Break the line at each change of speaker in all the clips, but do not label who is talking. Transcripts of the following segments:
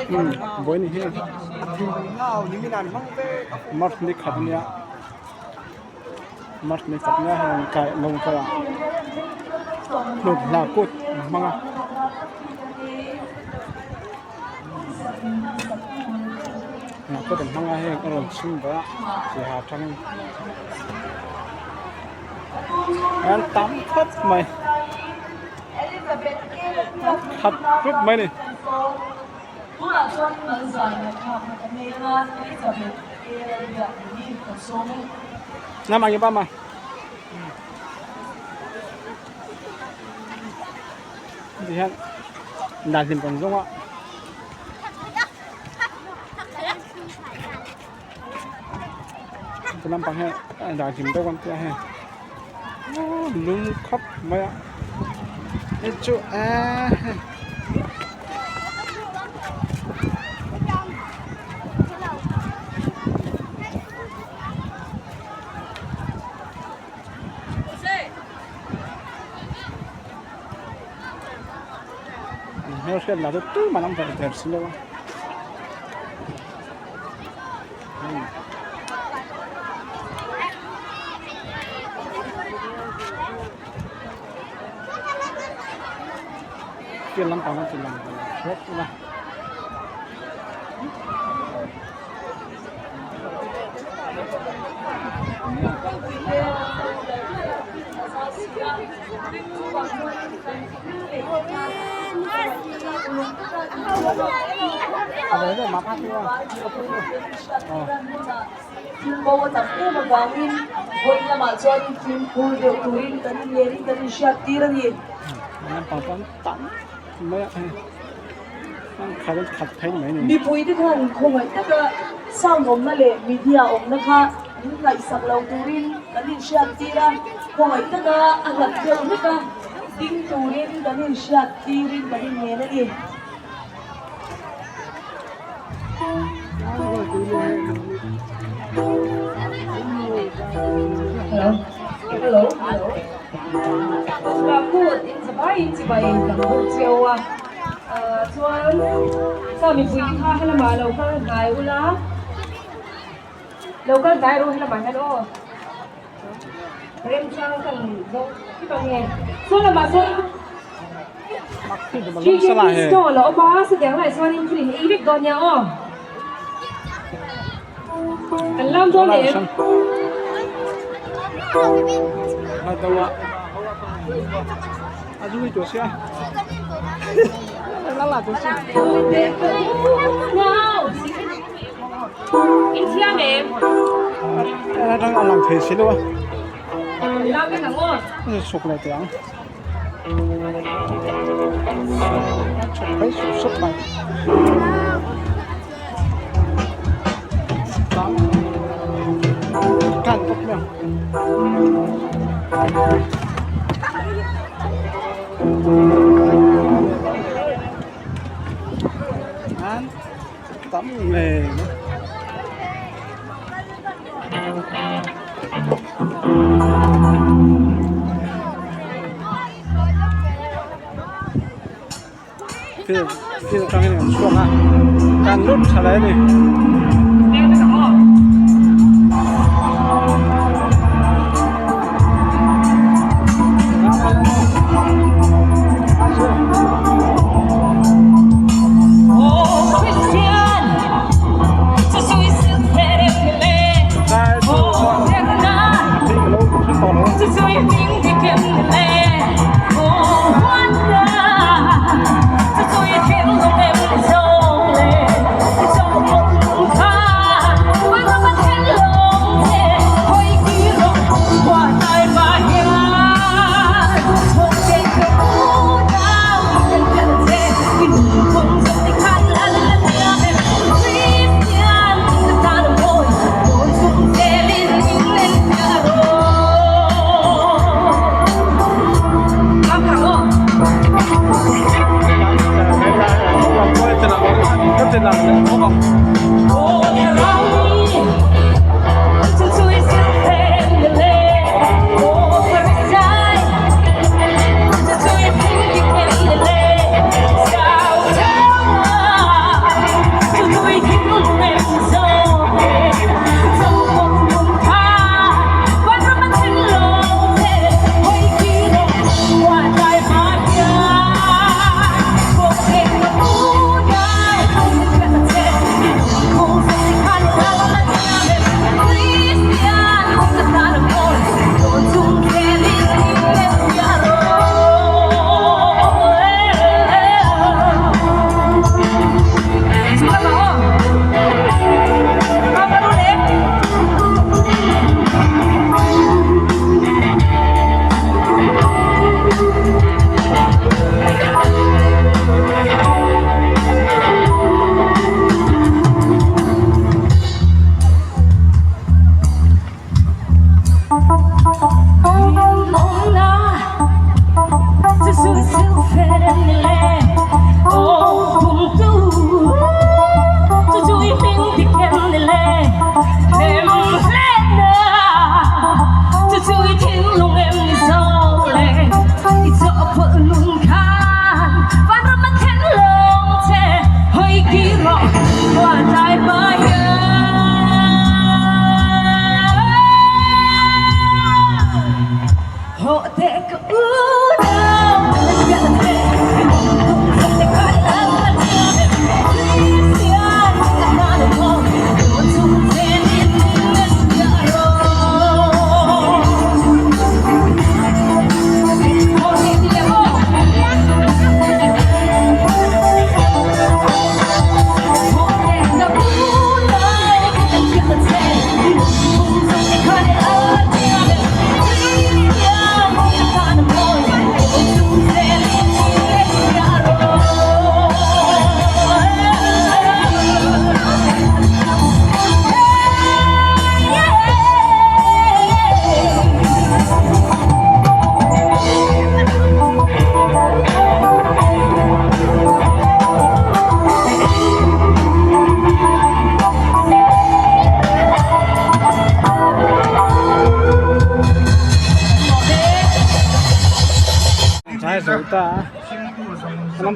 Vawiin hi March ni khat ania March ni khat ania hei lawngtlai lawngtlaiah hnut hla kut an hmang a. Hla kut an hmang a heng a rawn chhung ber a saiha atangin an tam khawp mai. Khat rup mai ni. Nama nge ba ma. Ti hian dan hlim kan zawng a. Ti lampang hian dan hlim deuh kan tia hei. Lung khawp mai a hei chu eee hei. Hmelhriat lah chu tumah an awm ve der si lo a. Field lampang an ti lang ve hrep a.
Bo a tam em avangin vawiin lamah chuan fimkhur deuh turin kan inlerin kan inhriat tir a ni. Mipuite khan khawngaih taka sound awmna leh media awmna kha min ngaihsak lo turin kan inhriat tir a, khawngaih taka a hlat deuh hlek a, ding turin kan inhriat tirin kan inlen a ni. Hello hello hello ka kut in chibai in chibai kan bawk cheu a ah chuan sa mipui te kha helamah lo kal hnai ula lo kal hnai rawh helamah hian aw remchang kan zawng thip ang nge saw lamah sawn Three stall a awm a chutiang laiah chuanin thil in ei vek dawn nia aw kan lam dawn em. In thiam em? Lam vek ang aw.
Chhuk phei sup sup mai kan bawk mai ang an tam ngei mai. Field field atangin an chhuak a kan lut tha hle a ni.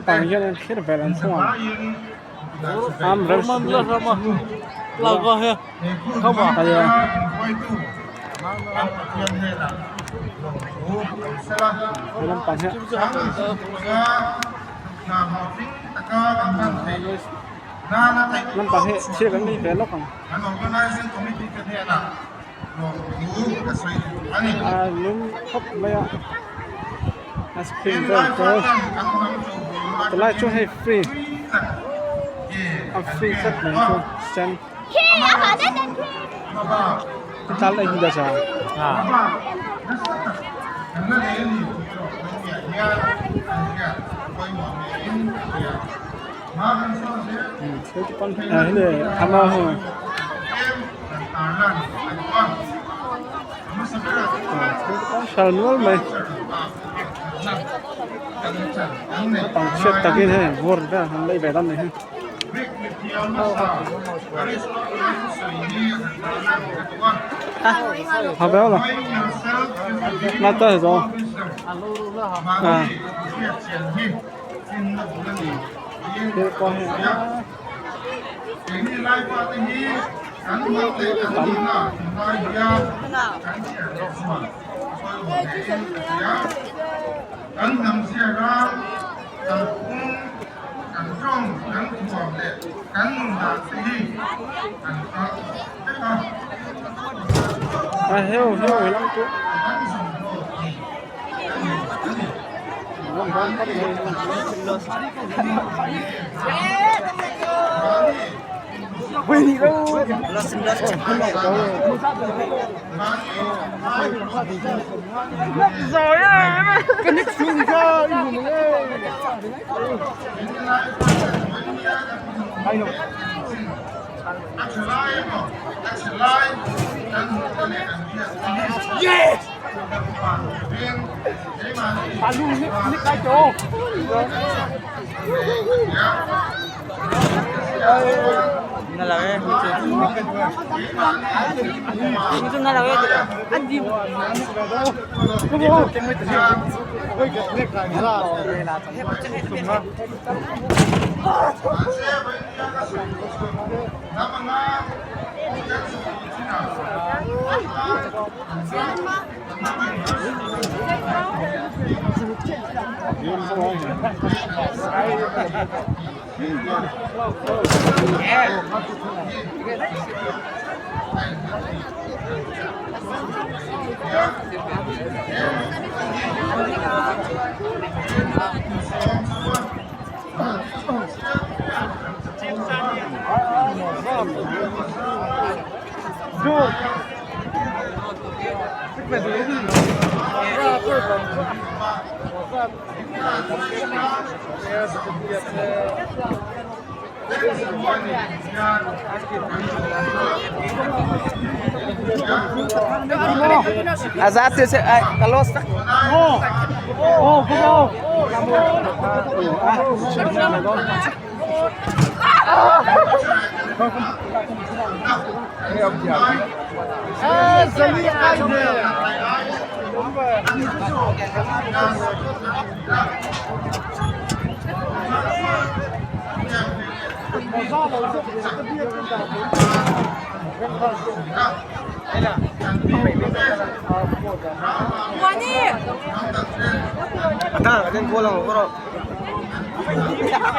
Naupang hian an thlir vel an chhung ang arm wrestling he lampang hian lampang hi thil kan nei ve lawk ang. A lum khawp mai a ice cream vel te tilai chu hei free a free tlat mai chu sen tlal a in daza hral nual mai naupang chhiat takin hei vawr vel han lei ve dawn a nih hi. Ha vel lo na ta zawng a. A heu heu lam chu.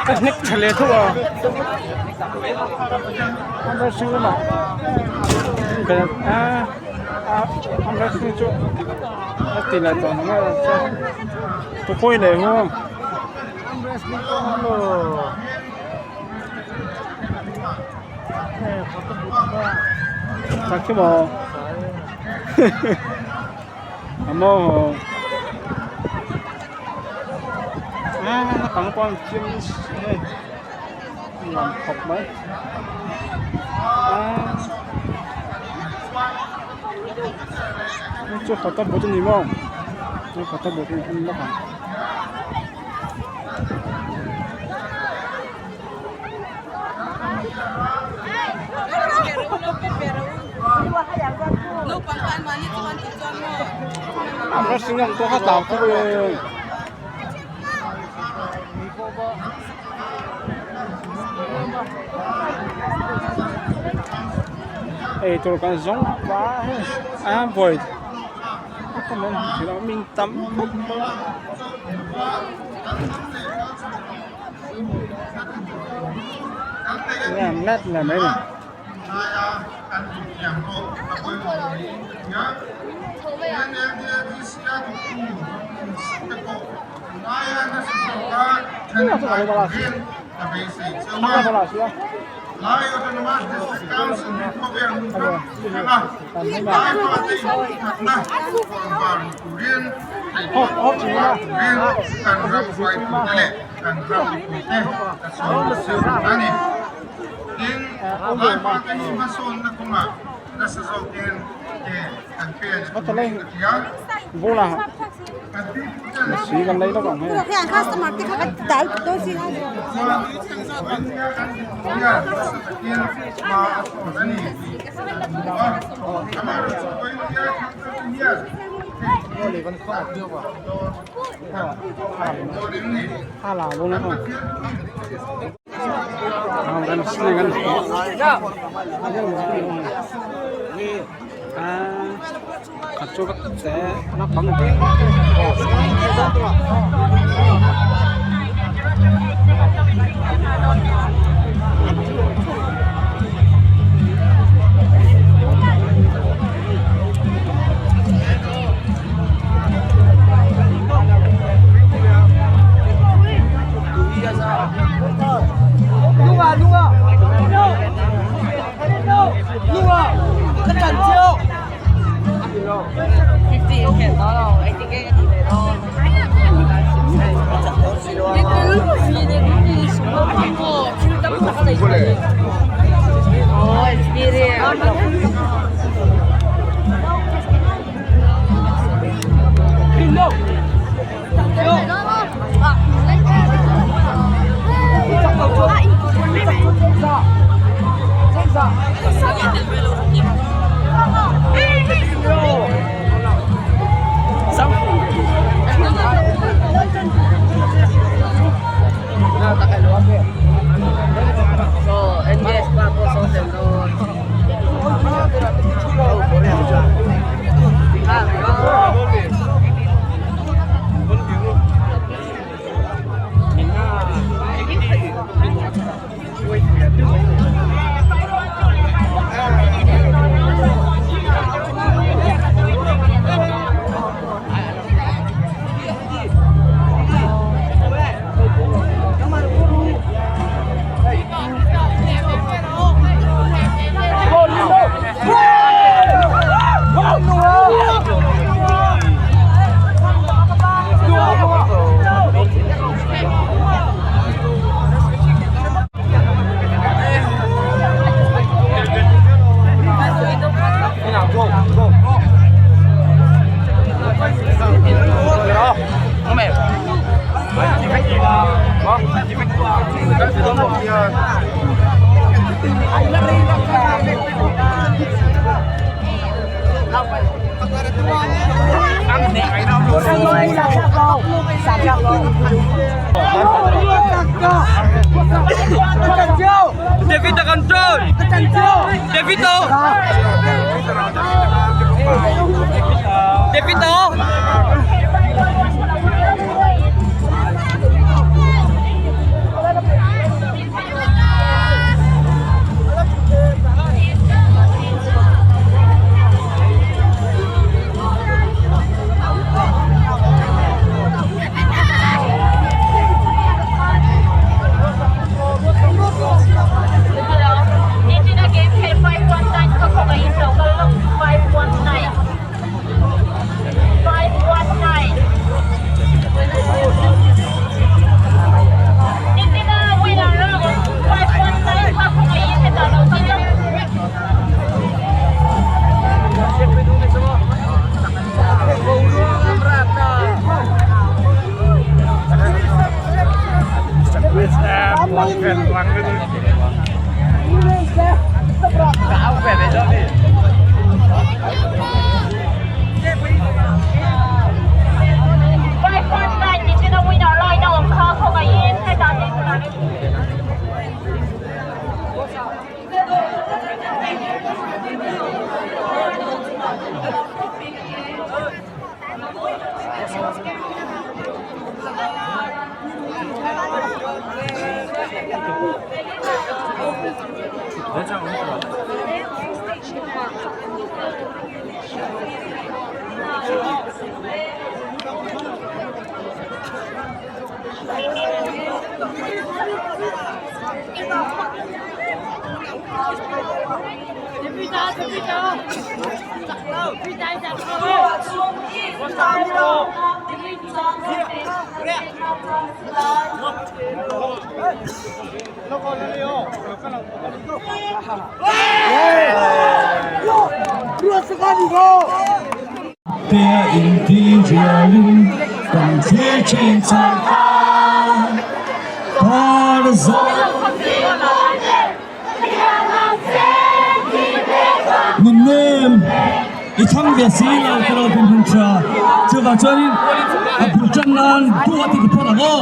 Ka hnek tha leh theuh a a mehring chu a ti leh tawh ang a ka kawi leh hu tak hi maw a maw haw a naupang pawh an fiam hei nuam khawp mai a chu photo booth a ni maw photo booth a ni bawk ang. Eitur kan zawng pah a hei a vawi min tam khawp mai a. Let leh mai a ni. Sui kan lei lawk ang hei.
David control. David. David.
Tia inti rialin kan thlir thin chang khan par zawng Nunnem i thang ve si lo ka lo pin hun tha chuvang chuanin a bul tan nan duh a ti phawt ang aw.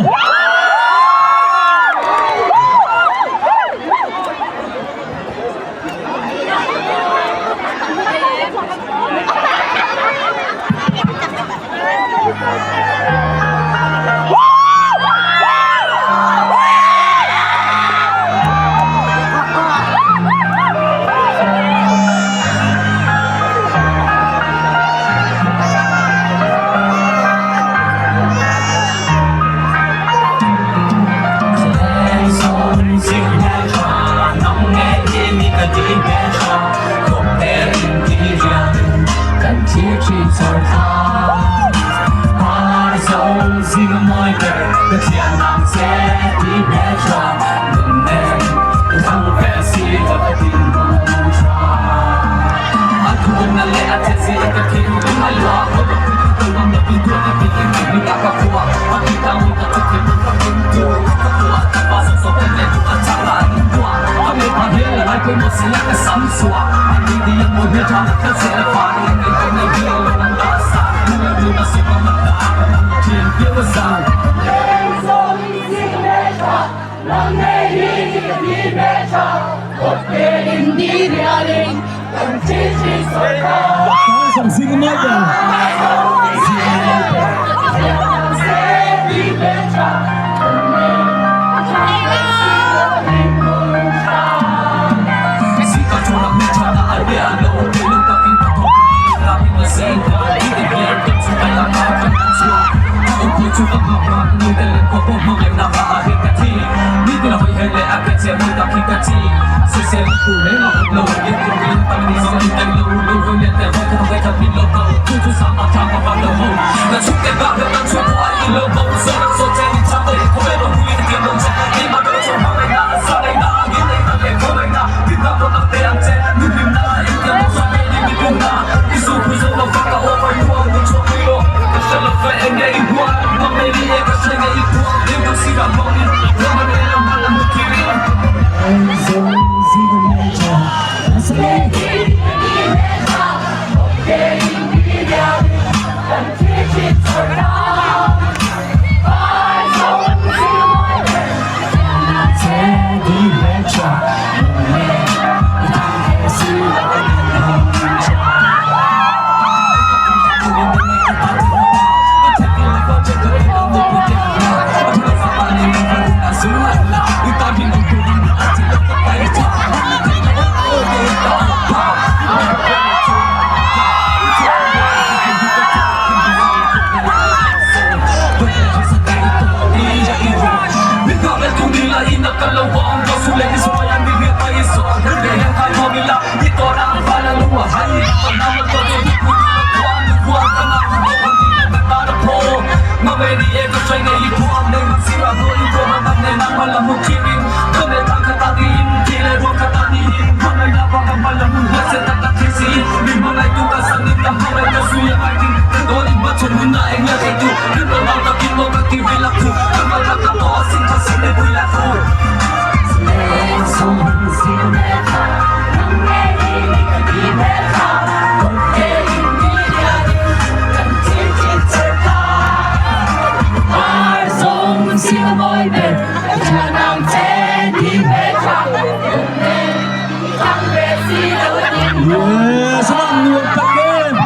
Yes, a nuam tak em.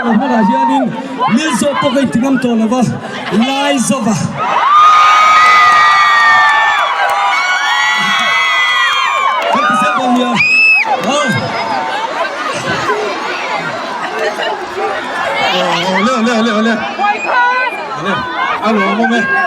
Hmanah hianin Lilzo pawh ka inti ngam tawh lo va, Laizova. e.